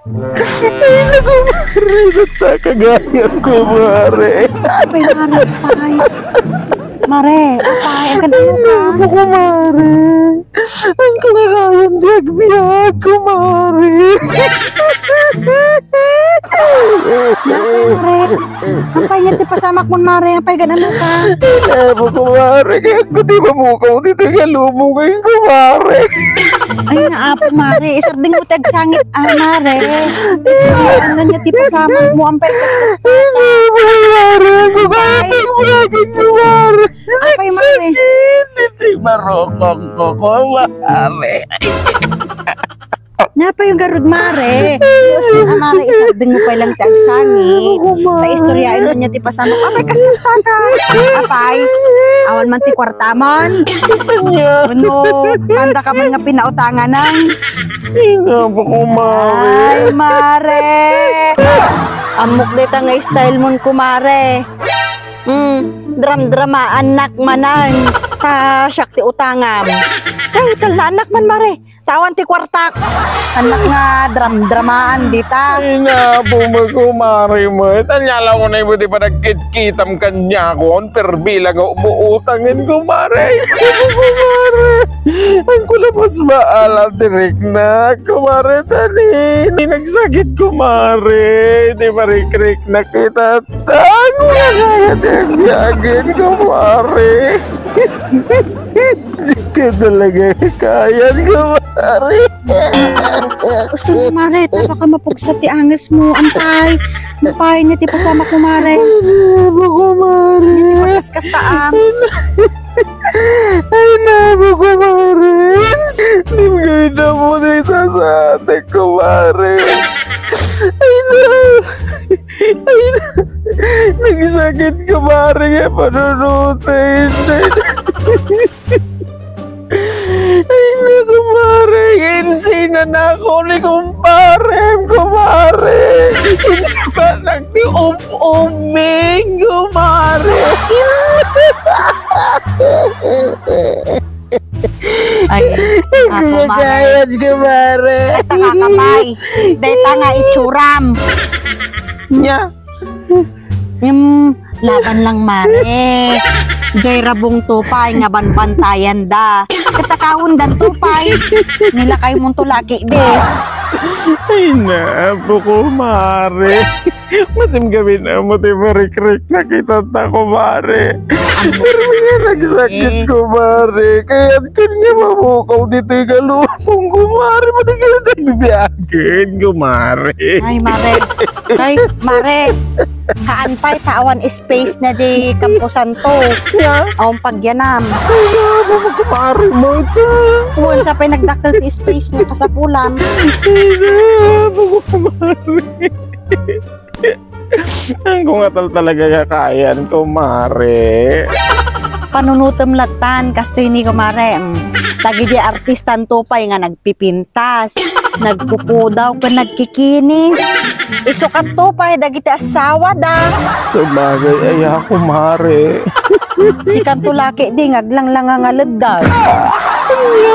Ay, naku, mare. Natakagayan ko, mare. Apay, mare, apay. Mare, apay, ang ganda mo ka. Naku, mare. Ang kalakayan biyag-biyag ko, mare. Mare, apay niya, di pasamak mo, mare. Apay, ganun mo ka. Inabo ko, mare. Kaya ko di mamukaw dito galubugin ko, mare. Ay, naapo, mare. Isarding mo tagsangit, mare. Ano niya, di pasamak mo. Ampay, Inabo, mare. Ako kaya tingulagin ko, mare. apay, mare. Hindi marokong ko, mare. Napa yung garud, mare. Diyos na, mare, isarding mo pa lang tagsangit. Taistoryain mo niya, di pasamak. Apay, kas-kasta ka. Apay, awan man ti kwartaman. Ano, kanta ka man nga pinautangan ng. Inabo ko, mare. Ay, mare. Amok dita nga style mon, kumare. Dram-drama, anak manan. Ta, syakti utangam. Ay, tal na anak man, mare. Tawan ti kwartak. Anak nga, dram-dramaan dita. Inabo mo ko, mare mo. Tanyala ko na yung buti pa nagkit-kitam kanya ko. Per bilang umuutangin ko, mare. Inabo ko, mare. Ang kulabas maalam, tirik na. Kumare, tani. Nagsakit ko, mare. Di marik-rik na kita. Tango na kaya biyagin ko, mare. Hindi ka talaga kayan ko, mare. Gusto mo, mare. Tapa ka mapugsa ti angas mo. Ampay. Ampay niya ti pasama ko, mare. Inabo ko, mare. Kaskas-kastaam. Ay, nabo ko, mare. Hindi mo gawin na mo na isasate ko, mare. Ay, na. Ay, na. Nagsakit ka, mare. Kaya panunutin. Ay, naku, mare. Insina na ako ni kumpare. Kumare. Insa ka nag-uming, kumare. Ay, ako, mare. Kayat ka, mare. Takakapay. Deta nga itsuram. Nya. Yung laban lang, mare. Joy rabong tupay nga banbantayan da. Katakawon dan tupay. Nila kayo mong tulaki de. Ay, nabo ko, mare. Matim gawin na, matim marik-rik na kita ko, mare. Pero nga nagsakit ko, mare. Kaya kanya mabukaw dito yung galupong ko, mare. Matim ka na nagbibiyagin ko, mare. Ay, mare. Ay, mare. Haan pa'y tawan space na di kampusan to. Nya. Awang pagyanam. Ay, nabo mo, kumare mo ito. Kuwan sa pa'y nagdakil ti space nga kasapulam. Ay, nabo ko, mare. Ang kungatal talaga kakayan ko, mare. Panunutom latan kastoy ni kumare. Tagi di artistan tupay nga nagpipintas. Nagpupudaw ka nagkikinis. Isukat tupay dagiti asawa da. Sa bagay ay ako, mare. Si kantulaki di ngaglang lang nga leddag. Ano?